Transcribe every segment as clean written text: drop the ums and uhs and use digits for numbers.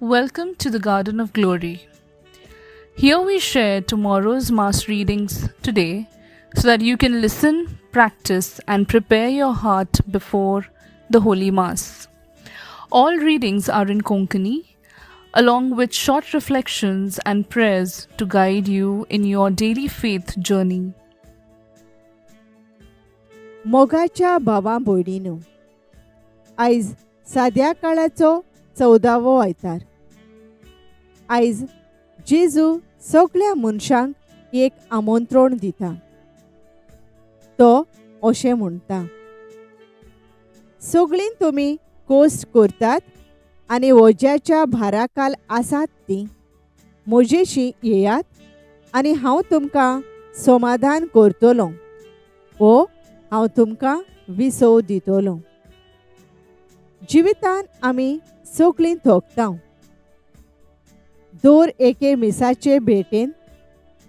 Welcome to the Garden of Glory. Here we share tomorrow's Mass readings today so that you can listen, practice, and prepare your heart before the Holy Mass. All readings are in Konkani, along with short reflections and prayers to guide you in your daily faith journey. मोगाच्या भावा भयणीनो, आयज साद्या काळाचो 14वो आयतार. आयज जेजू सगळ्या मनशांक एक आमंत्रण दिता. तो अशें म्हणटा, सगळीं तुमी कोश्ट करतात आनी वज्याच्या भाराखाल आसात तीं म्हजेशी येयात आनी हांव तुमकां समाधान करतलो वो हांव तुमकां विसव दितलो. जिवितान आमी सगळीं थकता. दर एके मिसाचे भेटेन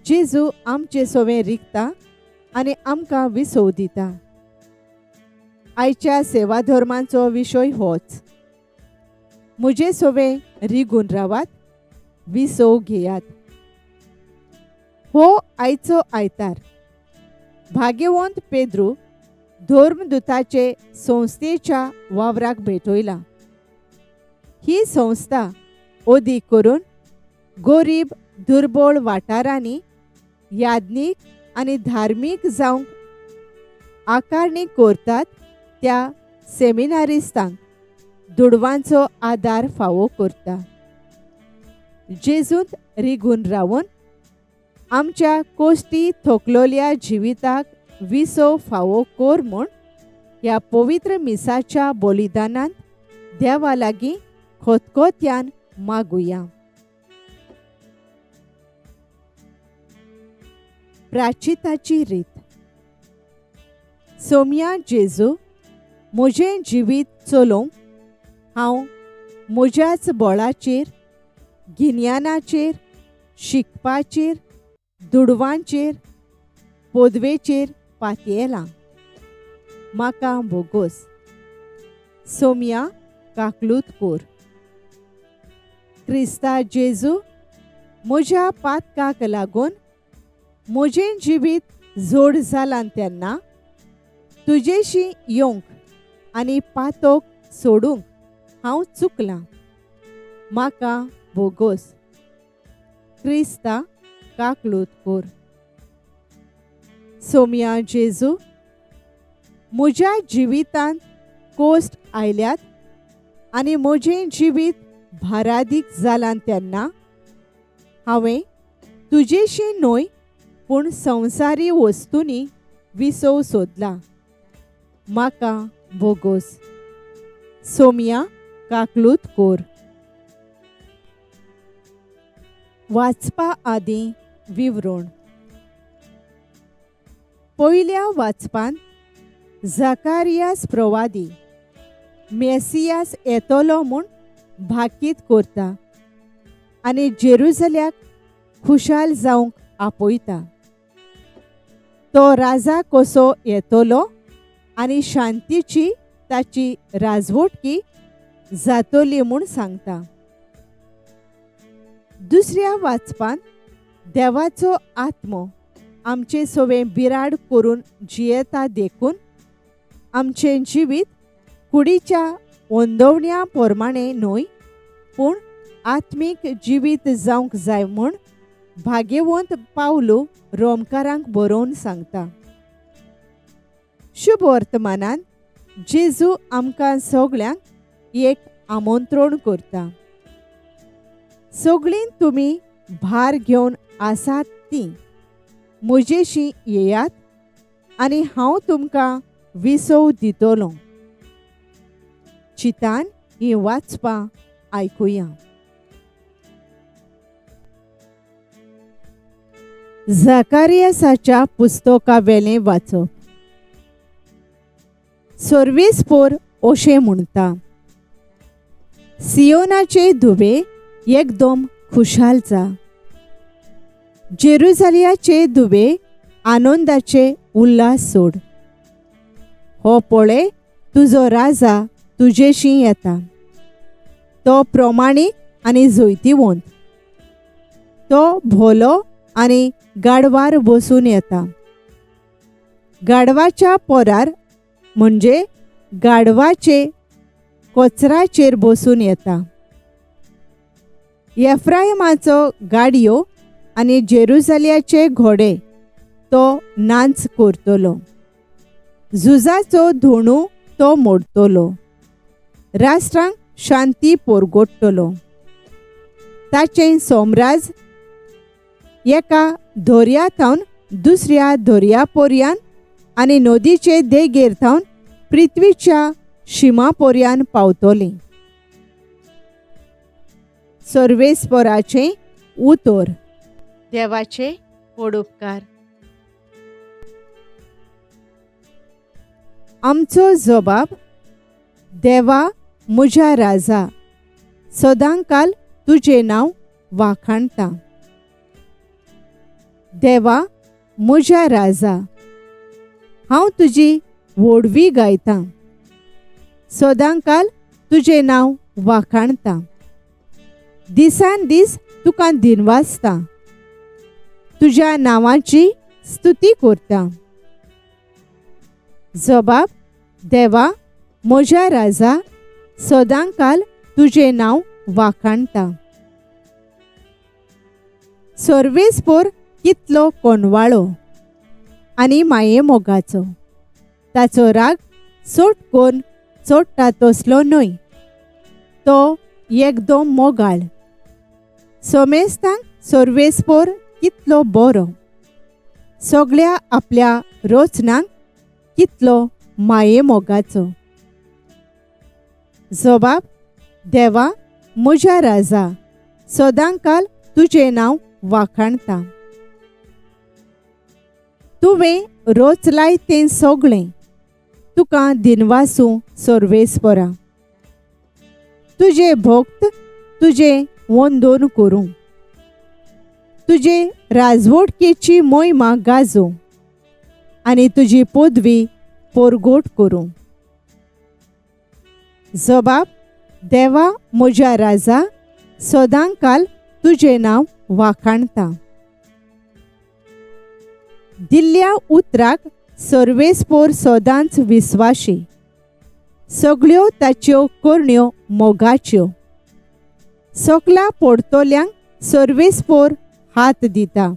जेजू आमचे सवें रिगता आनी आमकां विसव दिता. आयच्या सेवा धर्मांचो विशय होच, म्हजे सवें रिगून रावात, विसव घेयात. हो आयचो आयतार भाग्यवंत पेद्रू धर्मदूताचे संस्थेच्या वावराक भेटयला. ही संस्था अदीक करून गरीब दुर्बळ वाठारांनी याज्ञीक आनी धार्मीक जावंक आकारणी करतात त्या सेमिनारिस्तांक दुडवांचो आदार फावो करता. जेजूंत रिगून रावन आमच्या कोश्टी थकलोल्या जिविताक विसव फावो कर म्हूण ह्या पवित्र मिसाच्या बलिदानांत देवा लागीं खतखत्यान मागुया. प्राचिताची रीत. सोम्या जेजू, म्हजें जिवीत चलोवंक हांव म्हज्याच बळाचेर, गिन्यानाचेर, शिकपाचेर, दुडवांचेर, पदवेचेर पातयेलां. म्हाका भोगोस. सोम्या काकलूत कोर. क्रिस्ता जेजू, म्हज्या पातकाक लागून म्हजें जिवीत जोड जालां तेन्ना तुजेशी येवंक आनी पातोक सोडूंक हांव चुकलां. म्हाका भोगोस. क्रिस्ता काकलूत कोर. सोम्या जेजू, म्हज्या जिवितांत कोश्ट आयल्यात आनी म्हजें जिवीत भारादीक जालां तेन्ना हांवें तुजेशी न्हय पूण संवसारी वस्तूंनी विसव सोदला. म्हाका भोगोस. सोम्या काकलूत कोर. वाचपा आदीं विवरण. पयल्या वाचपांत जाकारियास प्रवादी मेसियास येतलो म्हूण भाकीत करता आनी जेरुजल्याक खुशाल जावंक आपयता. तो राजा कसो येतलो आनी शांतीची ताची राजवटकी जातली म्हूण सांगता. दुसऱ्या वाचपांत देवाचो आत्मो आमचे सवें बिराड करून जियेता देखून आमचें जिवीत कुडीच्या वंदवण्या प्रमाणें न्हय पूण आत्मीक जिवीत जावंक जाय म्हूण भाग्यवंत पावलू रोमकारांक बरोवन सांगता. शुभ वर्तमानान जेजू आमकां सगळ्यांक एक आमंत्रण करता. सगळीं तुमी भार घेवन आसात तीं म्हजेशी येयात आनी हांव तुमकां विसव दितलो. चितान हीं वाचपां आयकुया. जाकारियासाच्या पुस्तकावेलें वाचप. सर्वीस पोर अशें म्हणटा, सियोनाचे धुवे एकदम खुशाल जा, जेरुजालियाचे धुवे आनंदाचे उल्हास सोड. हो पळय तुजो राजा तुजेशी येता, तो प्रमाणीक आनी जैतिवंत. तो भोलो आनी गाडवार बसून येता. गाडवाच्या पोरार म्हणजे गाडवाचे कोचराचेर बसून येता. एफ्रायमाचो गाडयो आनी जेरुजाल्याचे घोडे तो नाच करतलो. झुजाचो धोणू तो मोडतलो. राष्ट्रांक शांती पोरगोडटलो. ताचें साम्राज्य एका दर्या थावन दुसऱ्या दर्या पर्यान आनी नदीचे देगेर थावन पृथ्वीच्या शिमा पर्यान पावतलें. सर्वेस्पराचें उतर. देवाचे व्हड उपकार. आमचो जबाब: देवा म्हज्या राजा, सदांकाल तुजें नांव वाखाणता. देवा म्हज्या राजा, हांव तुजी व्होडवी गायतां. सदांकाल तुजें नांव वाखाणता. दिसान दीस तुका दिनवासता. तुज्या नांवाची स्तुती करता. जबाब: देवा म्हज्या राजा, सदांकाल तुजें नांव वाखाणता. सर्वेस्पोर कितलो कोनवाळो आनी माये मोगाचो. ताचो राग सोट कोन्न चोडटा तसलो न्हय. तो एकदम मोगाळ. सोमेस्तांक सर्वेस्पोर कितलो बरो. सगळ्या आपल्या रचनांक कितलो माये मोगाचो. जबाब: देवा म्हज्या राजा, सदांकाल तुजें नांव वाखाणता. तुवें रचलाय तें सगळें तुका दिनवासूं सर्वेस्परा. तुजे भक्त तुजें वंदन करूं. तुजे राजवटकेची मोहिमा गाजोवं आनी तुजी पदवी परगट करूं. जबाब: देवा म्हज्या राजा, सदांकाल तुजें नांव वाखाणता. दिल्ल्या उतराक सर्वेस्पोर सदांच विस्वाशी. सगळ्यो ताच्यो करण्यो मोगाच्यो. सकला पडतल्यांक सर्वेस्पोर हात दिता.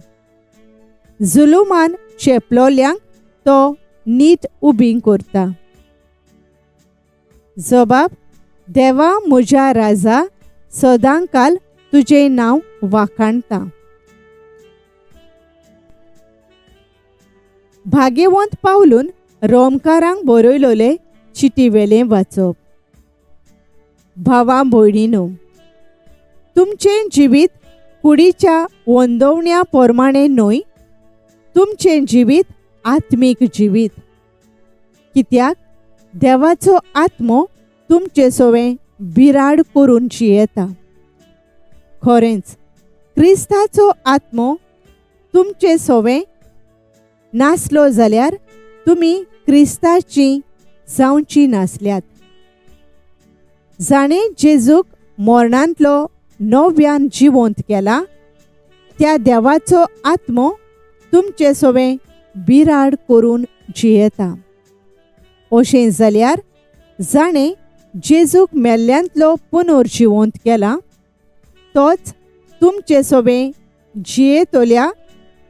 जुलुमान चेपलोल्यांक तो नीट उबी करता. जबाब: देवा म्हज्या राजा, सदांकाल तुजें नांव वाखाणता. भाग्यवंत पावलून रोमकारांक बरयलोले चिटीवेलें वाचप. भावा भयणीनो, तुमचें जिवीत कुडीच्या वंदवण्या प्रमाणें न्हय, तुमचें जिवीत आत्मीक जिवीत. कित्याक देवाचो आत्मो तुमचे सवें बिराड करून जियेता. खरेंच क्रिस्ताचो आत्मो तुमचे सवें नासलो जाल्यार तुमी क्रिस्ताची जावची नासल्यात. जाणें जेजूक मरणांतलो नव्यान जिवंत केला त्या देवाचो आत्मो तुमचे सवें बिराड करून जियेता. अशें जाल्यार जाणें जेजूक मेल्ल्यांतलो पुनर्जिवंत केला तोच तुमचे सवें जियेतल्या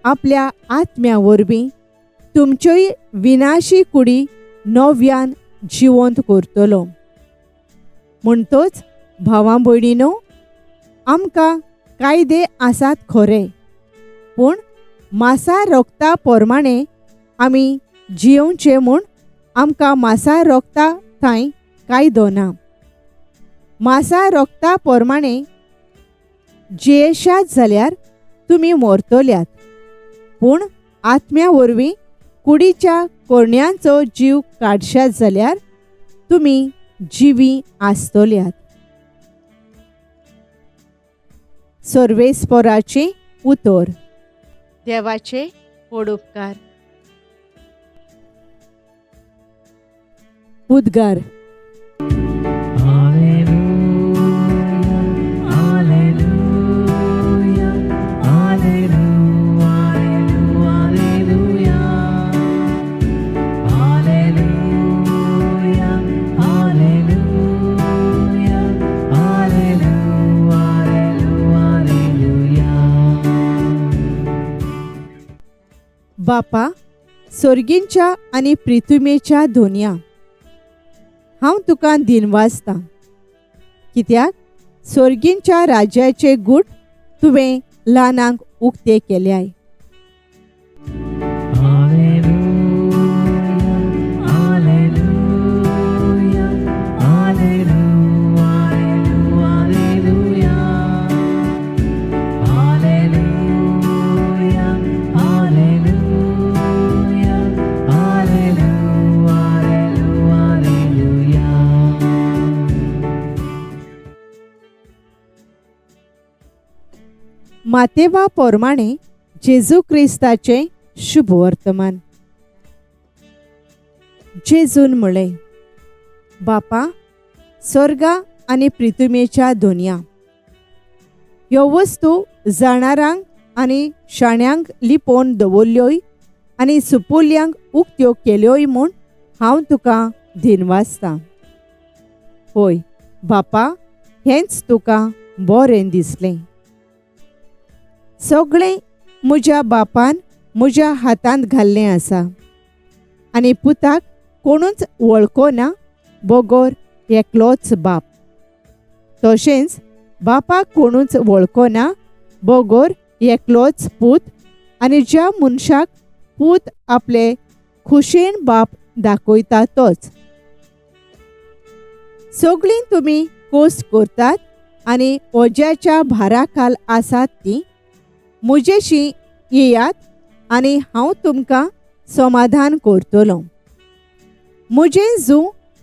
आपल्या आत्म्या वरवीं तुमच्योय विनाशी कुडी नव्यान जिवंत करतलो. म्हणटच भावां भयणीनो, आमकां कायदे आसात खरे, पूण मासा रोगता प्रमाणे आमी जियोवचें म्हूण आमकां मासा रोगता थंय कायदो ना. मासा रोगता प्रमाणे जियेशात जाल्यार तुमी मरतल्यात, पूण आत्म्या वरवीं कुडीच्या कोरण्यांचो जीव काडशात जाल्यार तुमी जिवी आसतल्यात. सर्वेस्पराचें उतर. देवाचे व्हड उपकार. उद्गार. Alleluia, Alleluia. बापा, सोर्गींच्या आनी प्रिथुमेच्या धोनया, हांव तुका दिनवासतां, कित्याक सोर्गींच्या राज्याचे गूट तुवें ल्हानांक उक्ते केल्याय. मातेवा पोरमाणे जेजू क्रिस्ताचें शुभ वर्तमान. जेजून म्हळें, बापा, स्वर्गा आनी प्रिथुमेच्या दोनया, ह्यो वस्तू जाणारांक आनी शाण्यांक लिपोवन दवरल्योय आनी सुपुल्यांक उक्त्यो केल्योय म्हूण हांव तुका दिनवासतां. होय बापा, हेंच तुका बरें दिसलें. सगळें म्हज्या बापान म्हज्या हातांत घाल्लें आसा आनी पुताक कोणूच वळखना बगर एकलोच बाप, तशेंच बापाक कोणूच वळखना बगर एकलोच पूत, आनी ज्या मनशाक पूत आपले खुशेन बाप दाखयता तोच. सगळीं तुमी कोस करतात आनी ओज्याच्या भाराखाल आसात ती म्हजेशी येयात आनी हांव तुमकां समाधान करतलो. म्हजें जू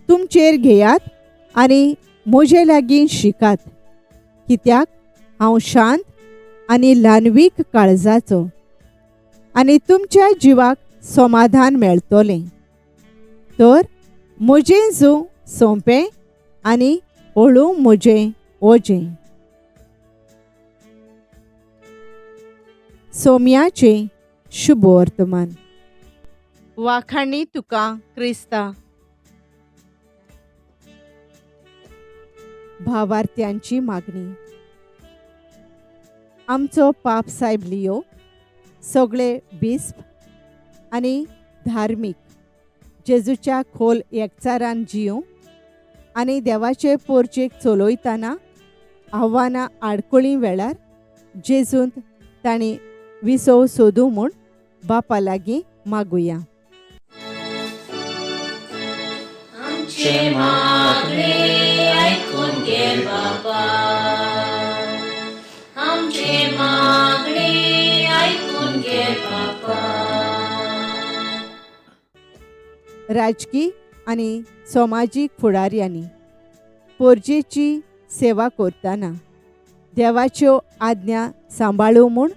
तुमचेर घेयात आनी म्हजे लागीं शिकात, कित्याक हांव शांत आनी ल्हानवीक काळजाचो, आनी तुमच्या जिवाक समाधान मेळटलें. तर म्हजें जू सोंपें आनी हळू म्हजें ओजें. सोम्याचें शुभ वर्तमान. वाखाणी तुका क्रिस्ता. भावार्थ्यांची मागणी. आमचो पाप सायब लियो सगळे बिस्प आनी धार्मीक जेजूच्या खोल एकचारान जियूं आनी देवाचे पोर्चेक चलयतना आव्हानां आडखळी वेळार जेजूंत तांणी विसव सोदूं म्हूण बापा लागीं मागुया. आमचें मागणें आयकून घे बापा, आमचें मागणें आयकून घे बापा. राजकी आनी समाजीक फुडाऱ्यांनी पोरजेची सेवा करतना देवाच्यो आज्ञा सांबाळू म्हूण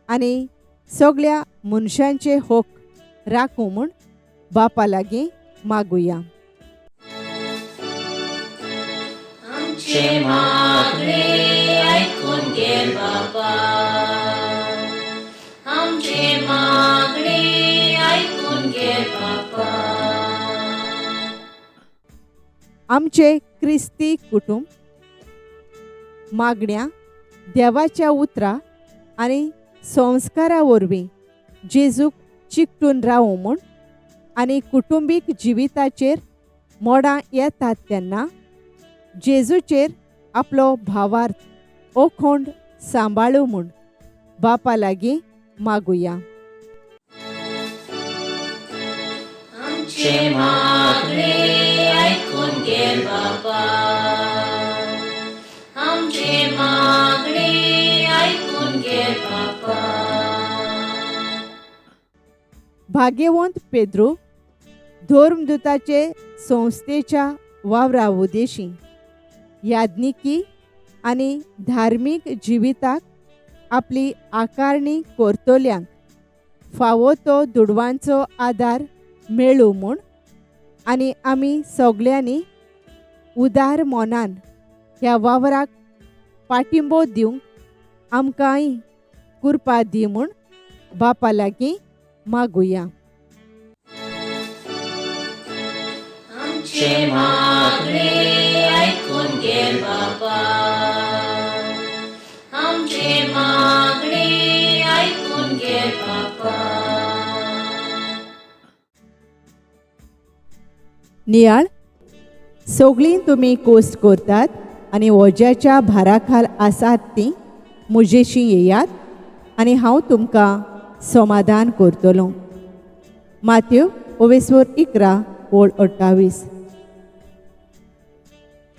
आनी सगळ्या मनशांचे हक राखूं म्हूण बापा लागीं मागुया. आमचें मागणें आयकून घे बापा, आमचें मागणें आयकून घे बापा. आमचे क्रिस्ती कुटुंब मागण्या देवाच्या उतरा आनी संस्कारा वरवीं जेजूक चिकटून रावूं म्हूण आनी कुटुंबीक जिविताचेर मोडां येतात तेन्ना जेजूचेर आपलो भावार्थ ओखोंड सांबाळू म्हूण बापा लागीं मागुया. आमचें मागणें आयकून घे बापा, आमचें मागणें आयकून घे बापा. भाग्यवंत पेद्रू धर्मदूताचे संस्थेच्या वावरा उदेशी याज्ञिकी आनी धार्मीक जिविताक आपली आकारणी करतल्यांक फावो तो दुडवांचो आदार मेळूं म्हूण आनी आमी सगल्यांनी उदार मनान ह्या वावराक पाठिंबो दिवंक आमकांय कृपा दी म्हूण बापा लागीं मागुया. आमचें मागणें आयकून घे बापा, आमचें मागणें आयकून घे बापा. नियाळ. सगळीं तुमी कोश्ट करतात आनी वज्याच्या भाराखाल आसात तीं म्हजेशी येयात आनी हांव तुमकां समाधान करतलो. मात्यो ओवेस्वर 11 ओळ 28.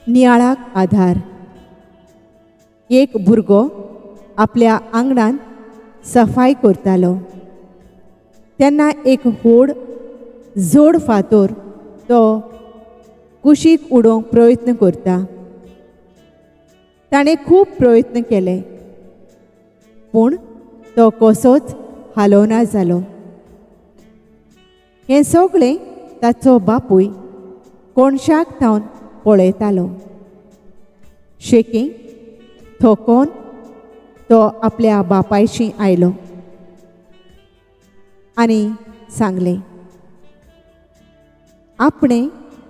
नियाळाक आधार. एक भुरगो आपल्या आंगणांत सफाई करतालो तेन्ना एक व्हड जोड फातोर तो कुशीक उडोवंक प्रयत्न करता. ताणें खूब प्रयत्न केले पूण तो कसोच हालोवना जालो. हें सगळें ताचो बापूय कोणशाक थावन पळयतालो. शेकी थकोन तो आपल्या बापायशी आयलो आनी सांगलें, आपणें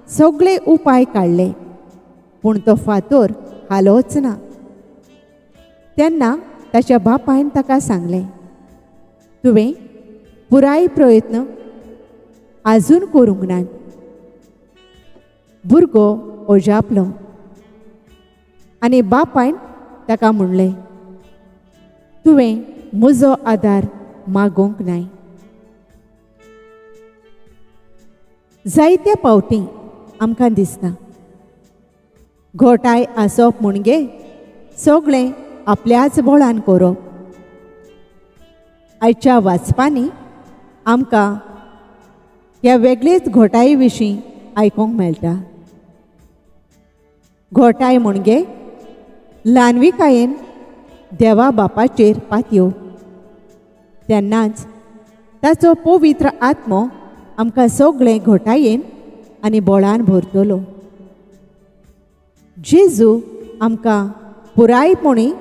सगळे उपाय काडले पूण तो फातोर हालोच ना. तेन्ना ताच्या बापायन ताका सांगलें, तुवें पुराय प्रयत्न आजून करूंक नात. भुरगो ओजापलो आनी बापायन ताका म्हणलें, तुवें म्हजो आदार मागोवंक नाय. जायते पावटी आमकां दिसता घोटाय आसप म्हणगे सगळें आपल्याच बळान करप. आयच्या वाचपांनी आमकां ह्या वेगळेच घोटाये विशीं आयकूंक मेळटा. घोटाय म्हणगे ल्हानविकायेन देवा बापाचेर पातयो, तेन्नाच ताचो पवित्र आत्मो आमकां सगळें घोटायेन आनी बळान भरतलो. जेजू आमकां पुरायपणी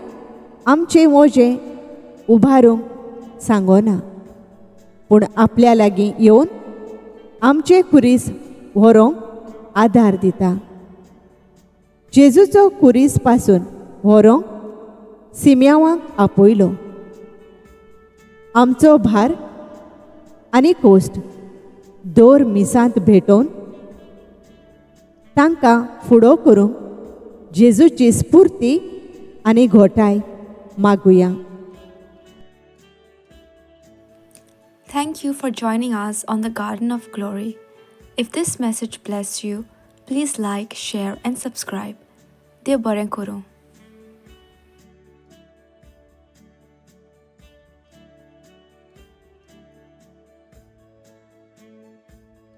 आमचें वजें उबारूंक सांगना पूण आपल्या लागीं येवन आमचें खुरीस व्हरूंक आदार दिता. जेजूचो खुरीस पासून व्हरूंक सिम्यावांक आपयलो. आमचो भार आनी कोश्ट दर मिसांत भेटोवन तांकां फुडो करूंक जेजूची स्फूर्ती आनी घोटाय मागुया. Thank you for joining us on the Garden of Glory. If this message blessed you, please like, share and subscribe. देव बरें करूं.